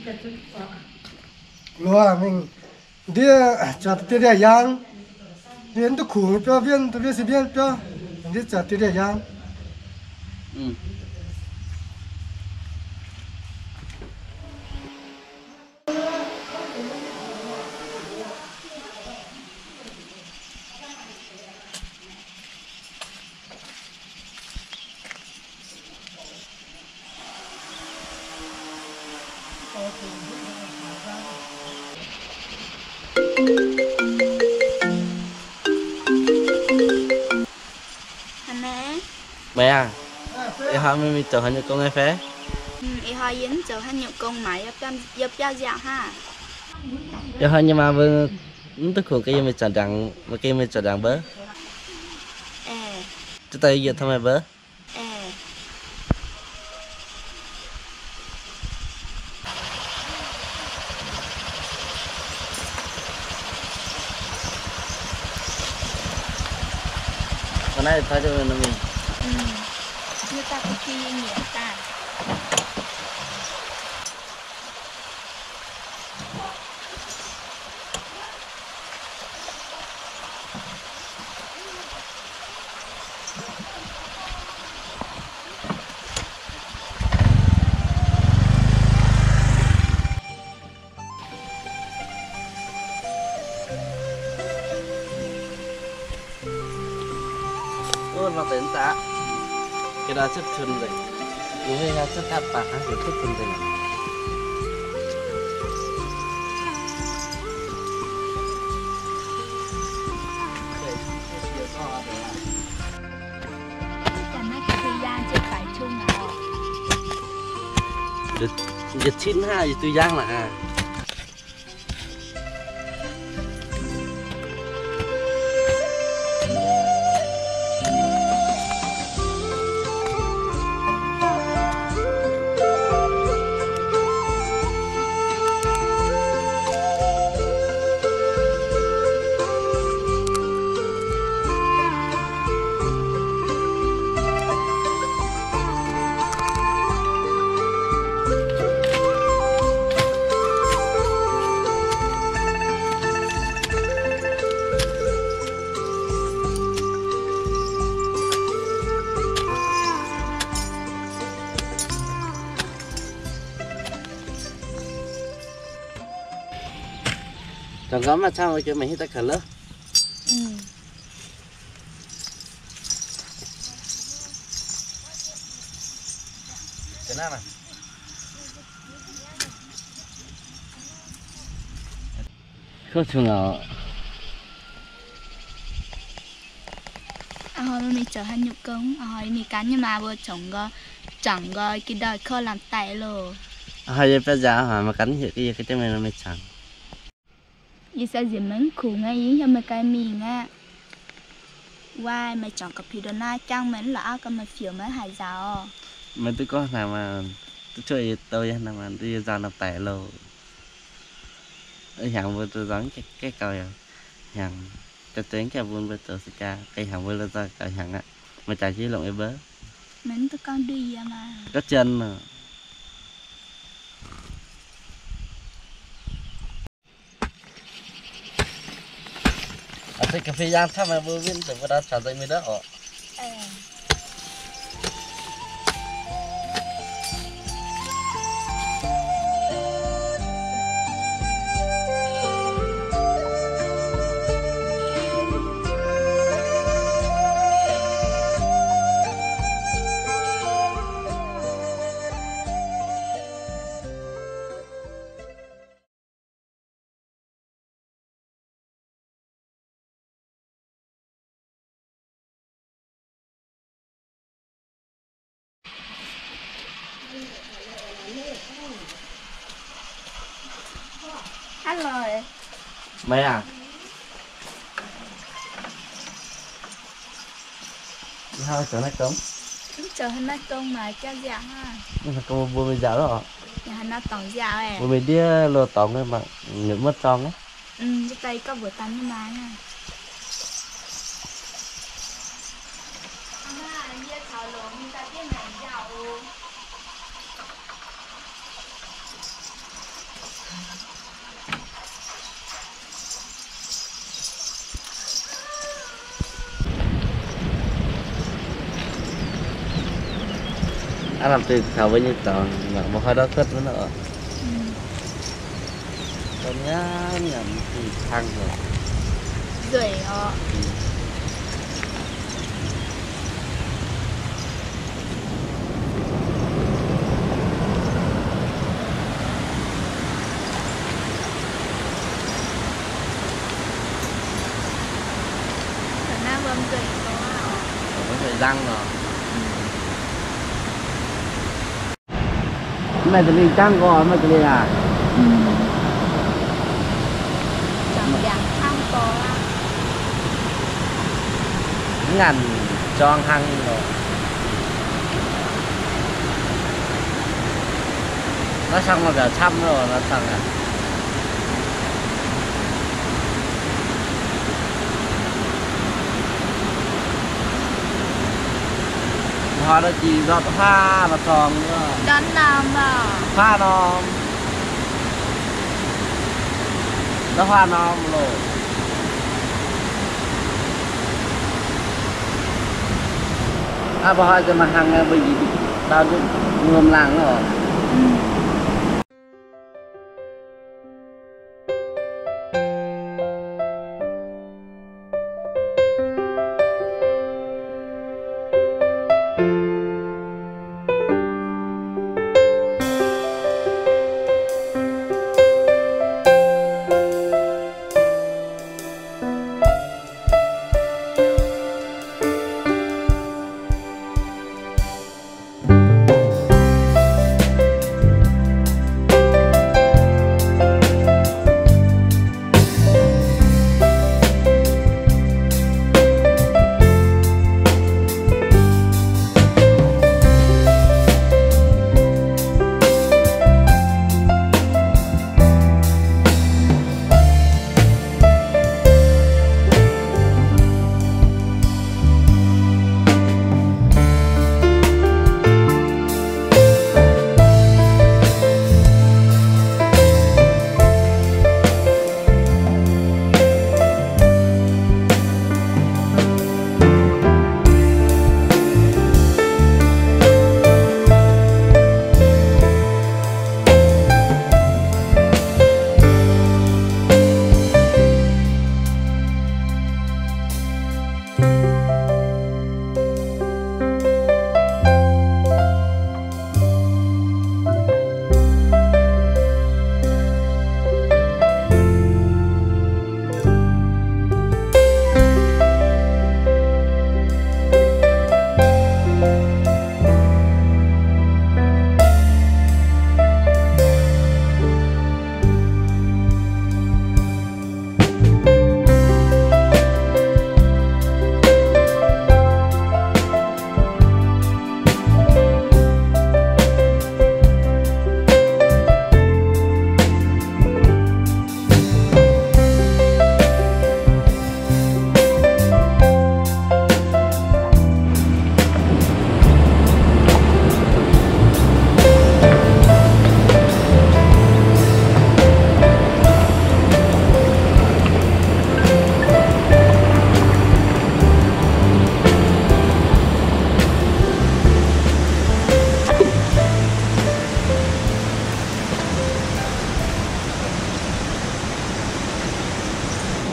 Loz mingh ndiev zuangx diuh ndiaih yaang. Ndiev duqv kungx biauv, wiev duqv wiev se wiev biauv. Ndiev zuangx diuh ndiaih yaang. Meih aac, ih hnoi meih mingh zoux haaix nyungc gong nyei fai? Ih hnoi yie mv zoux haaix nyungc gong maah, yie biauv nziaauc hnangv. Ih hnoi nyei maa mbuo mv duqv kungx, yie mingh zoux ndaangc, mv gaengh mingh zoux ndaangc mbouv. Ziouc daaih yietc taux meih mbouv. Naaiv Njiec cin hnangv yie duqv yaangh lorqc aqv. Dongh nqa'haav maaih camv, meih hiuv duqv kouv loh. Ih hnoi mingh zoux haaix nyungc gong? Ih hnoi mingh gan nyei maa mbuo congx nqoi, zaangc nqoi, ga'ndauh kouv lamh daic loh. Ih hnoi yie biauv nziaauc, ih hnoi maiv gan hietv yie, ga'ndiev meih mingh zaangc. Yie se nziex mengh kungx aqv, yie mv hiuv meih gan mingh aqv. Waac meih zaangc ga'piu ndongc naaiv jangv, meih mv la'auv ganh meih fiuc meih mv haaix nzaaux. Meih duqv gorngv hnangv naaic, duqv cuotv yie douz yie hnangv naaic, duqv yie nzaaux lamh daic loh. Hnyangx mbuo zoux nzauh gaengh gauh yaac hnyangx, jaax deix gaengh mbuo mbuo zoux se jaax, hnyangx mbuo zoux gauh hnyangx aqv. Meih jaax jienv longc yie mbouv. Meih mv duqv gorngv nduih yie maah. Gorngv jienv nor. Aa, se ga'fei yaang camv, mbuo win deix mbuo daaih caux nzengc mingh ndov oc. Hello. Meih aac? Ih hnoi zoux naaiv gong? Mv zoux haaix naaiv gong, maaih jauv nziaauc hnangv. Mbuo mingh nziaauc loh. Mbuo mingh ndiev loz dorngx mangc nyietc muotv zorng aqv. Aav lamh deix taux wuov nyei dorngx, mangc mbuo haaix ndau cuotv wuov nor. Domh nyanc nyanc dingh hlang oc. Nzueic oc. Naaiv mbuo nzueic nzang oc. Maaih deix lingh jangv nqoi, maaih deix lingh aac. Mv ngaanc jorng hlang oc. Naaiv cang maaih mbiaauc camv loh, naaiv cang aac. Hnoi naaiv jiex ndortv huaav norm dorngx, huaav norm, ndortv huaav norm loh. Aav, mbuo hnoi se maaih hlang, mbuo yie dau duqv wuom laangh oc.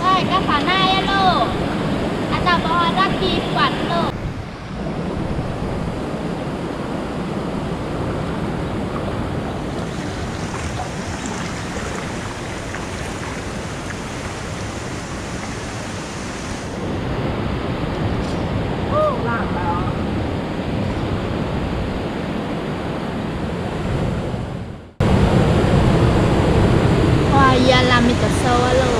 Ov, gaax faaux naaiv loh. Aav dauh mbuo hnoi daav ki buatc loh. Ov, yie lamh mingh doqc sou aqv loh.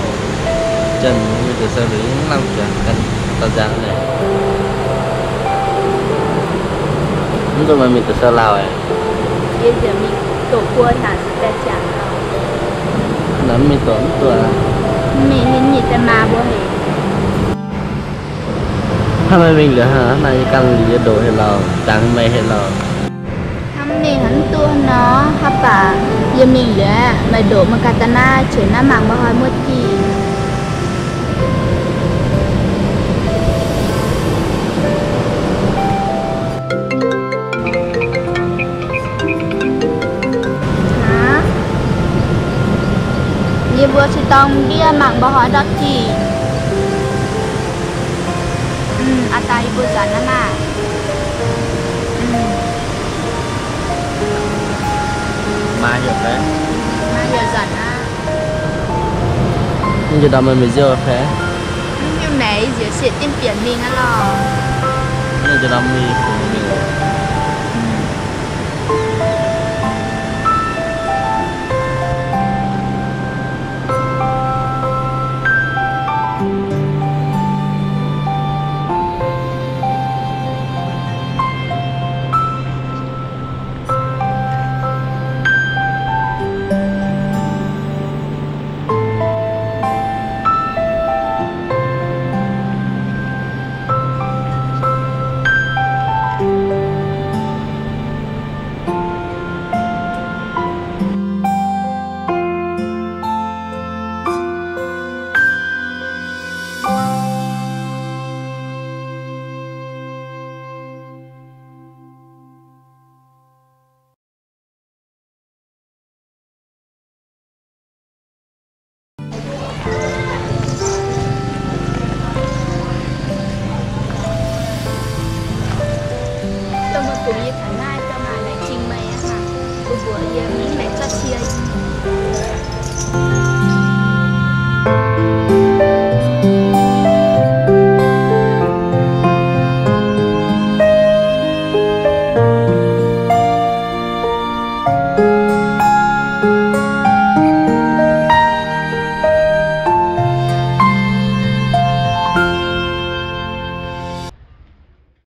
Janx mingh doqc sou liuz mv lamh jangx ganh dauh nzangc naaic. Mv dungx maaih mingh doqc sou lauh aqv. Yie nziex mingh doqc buo hnaangx daaih ziangx lauh. Naaiv mingh doqc mv duqv aqv. Mingh ninh nyeic daaih maa mbuo haic. Hnangv naaiv mingh liuz hnangv naaiv yie ganh liuz yie ndoqc haic lauh, jangx meih haic lauh. Hnamv mingh hnangv duqv nor, haaix baac yie mingh liuz aeqv, meih ndoqc meih ganh daaih naaiv, qiex naaiv mangc mbuo hnoi muotv dieh. Yie mbuo cingx dorng ndiev mangc mbuo hoiz ndortv jiex. Aa daaih yie mbuo nzuonx aqv maah. Maa heuc fai? Maa heuc nzuonx aqv. Nyei ndau meih mingh nziouv fai? Nyei maengx nziouv siec diemv bieqc mingh aqv lorh. Nyei ndau mingh fungc mingh